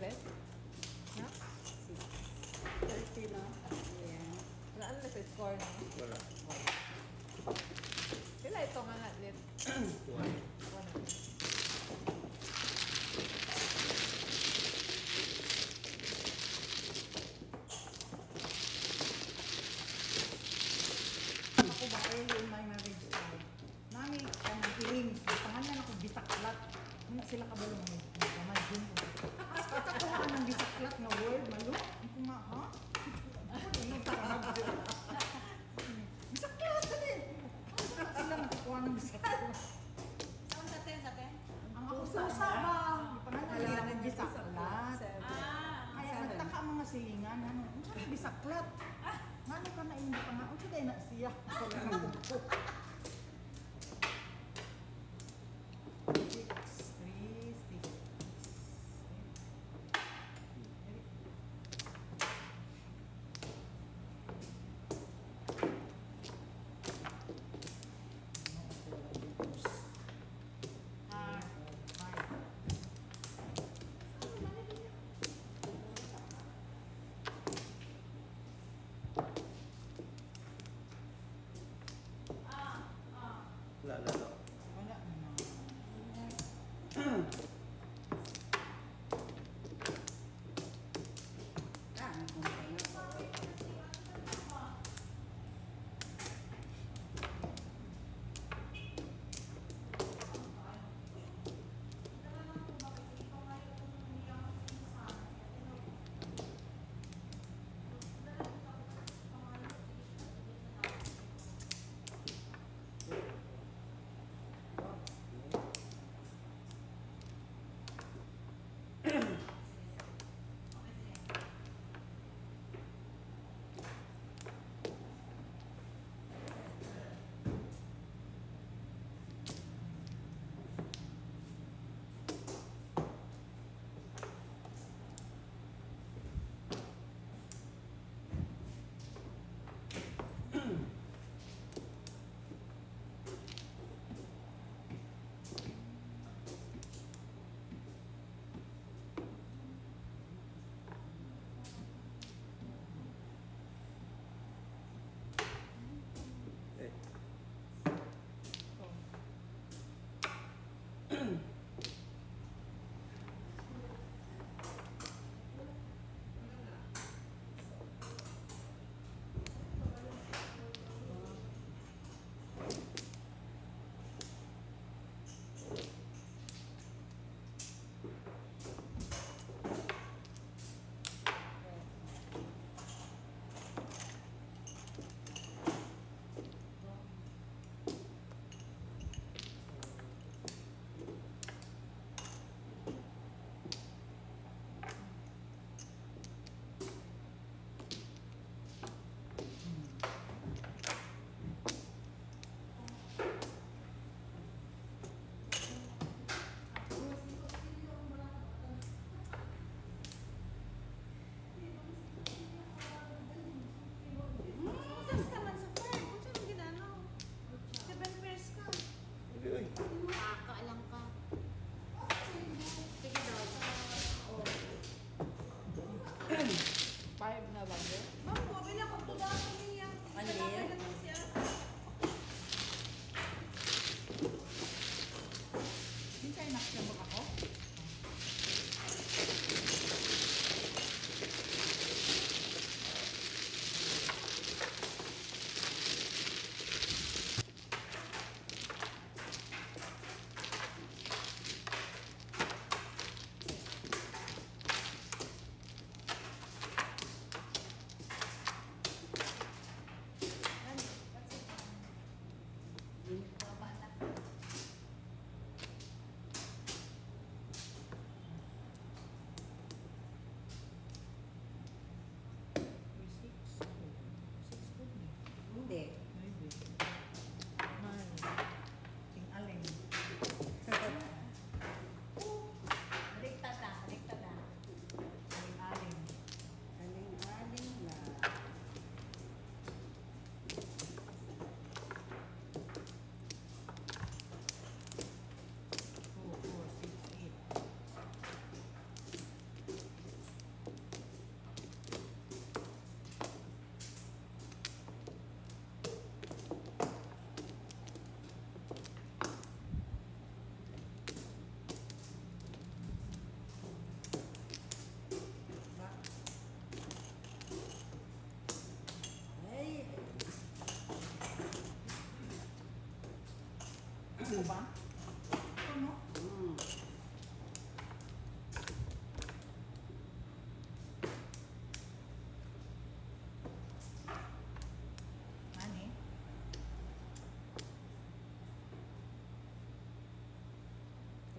Let? Na? 30, no? Yeah. Wala, ano na sa score, no? Wala. Sila ito nga nga, Let. One. One. Ako ba early in my marriage life? Nami kanang hiling, pangalan ako bisaklat. Muna sila kabalo mga gamay din ko. Asa ta kuha ng bisaklat nga word malo? Ako nga ha? Ako na nagtakamag. Bisaklat dali. Asa sila nakakuha ng bisaklat? Saan sa 10? Sa 10? Ang ako susa ba? Pangalan nila ng bisaklat. Ah. Kaya nagtaka ang mga silingan, ano, unsa na bisaklat? Ngano ka na imong panga, unsa day na siya? Six, three, six. Ah. Five. Ah.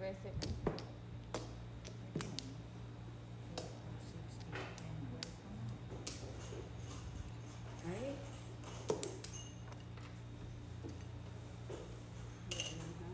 13. 13. 4, 5, 6, 8, 10, 12. Ay. Wala lang, ha?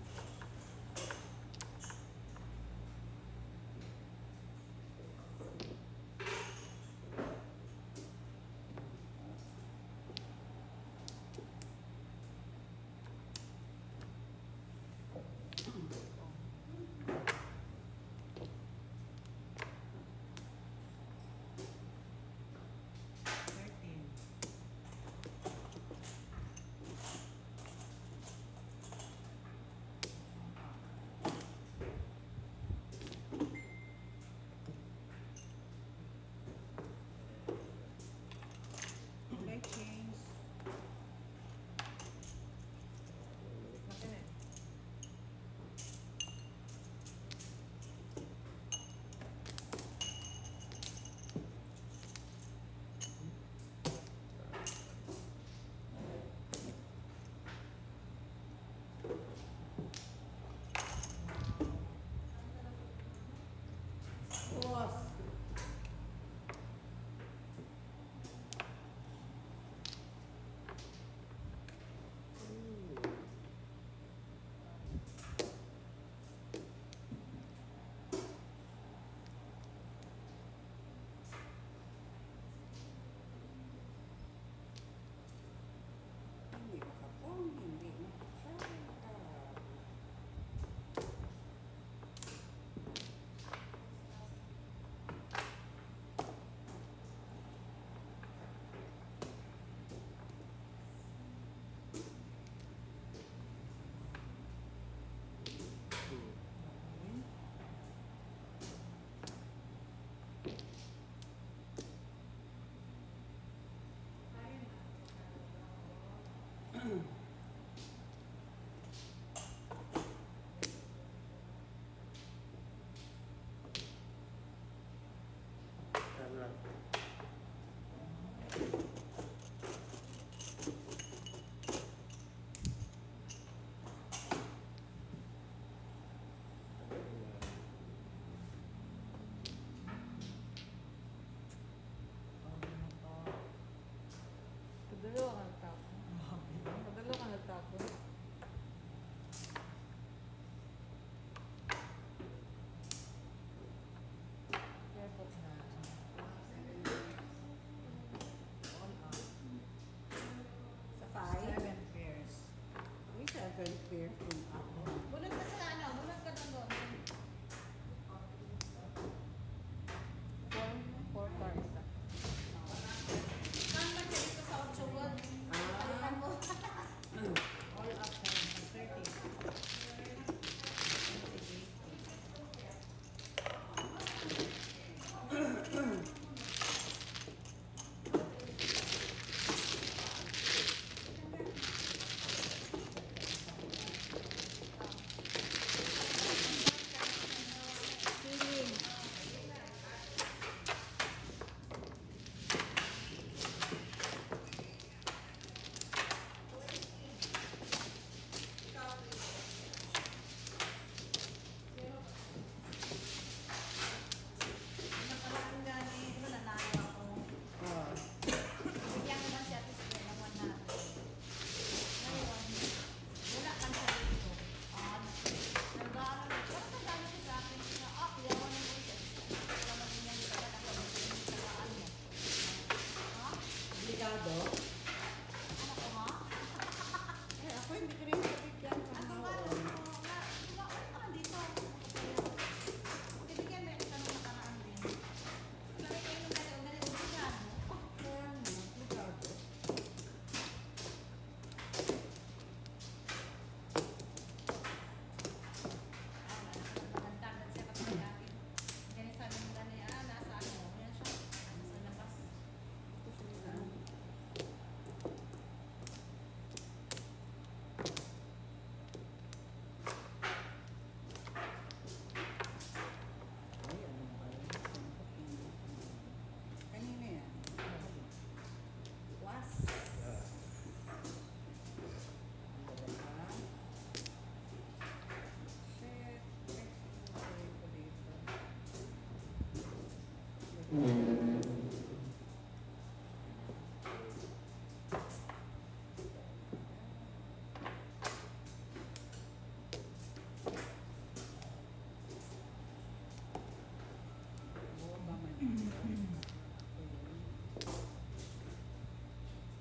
Boba man.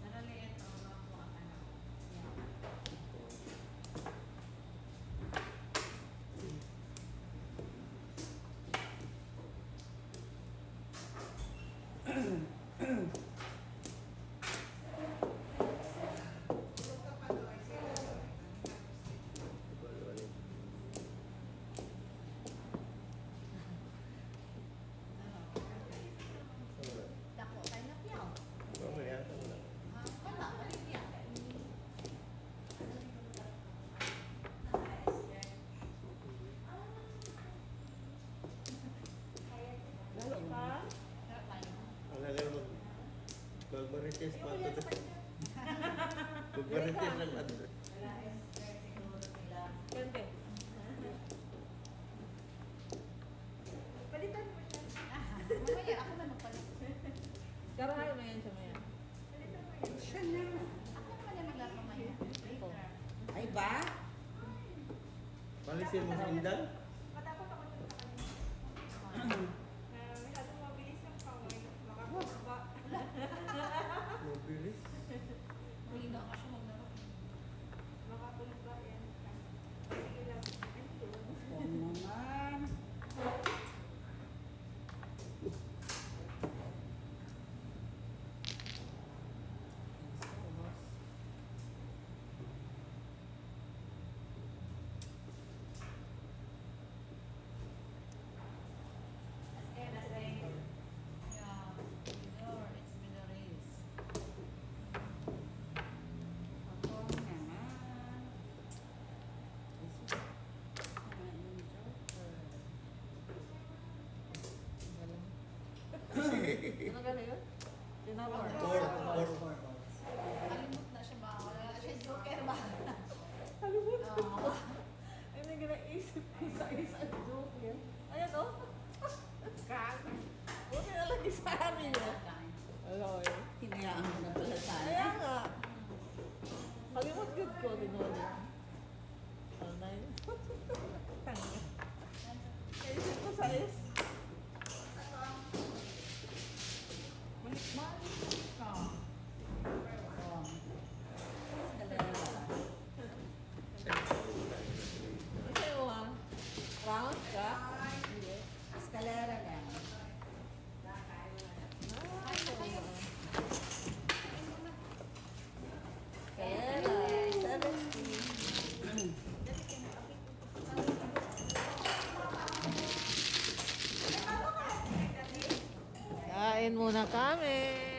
Naraliit ang mga ano. Yeah. Dako tayo na piyaw. Ah, wala, wala niya. Lalo ka? Sarap tayo. Magmarites pa ito. Magmarites lang ato. Ganda. Palitan mo siya. Mamaya ako na magpalit. Karahay mo yan siya maya. Palitan mo yan. Siya na. Ako naman yung maglaro mamaya. Later. Ay ba? Palisin mo sa indang. Matakot ako dun sa kanya. Na masyadong mabilis ang kamay. Makakumba. Mabilis. Mahina ka siya maglaro. Makakumba yan. Sige lang. Ano yun? Huwag naman. Yeah. Minor, it's minores. Ako naman. Ay, sus. Kumain ng joker. Ano gano'n yun? Tinawar. Four, four. Four balls. Kalimut na siya ba? Wala na siya joker ba? Kalimut. Oo. Ay, may ginaisip ko sa isang joke yan. Ayan oh. Kag. Buti na lang sa amin yun. Aloy. Hinayaan mo na pala sana. Kaya nga. Kalimut good ko, tinuli. Oh, nine. Tanga. Naisip ko sa is. Balik-balik ka. Oh. Dalawa. Ano sa'yo ah? Round ka? Hindi. Eskalera lang. Ah, Kaya na, 70. Kain muna kami.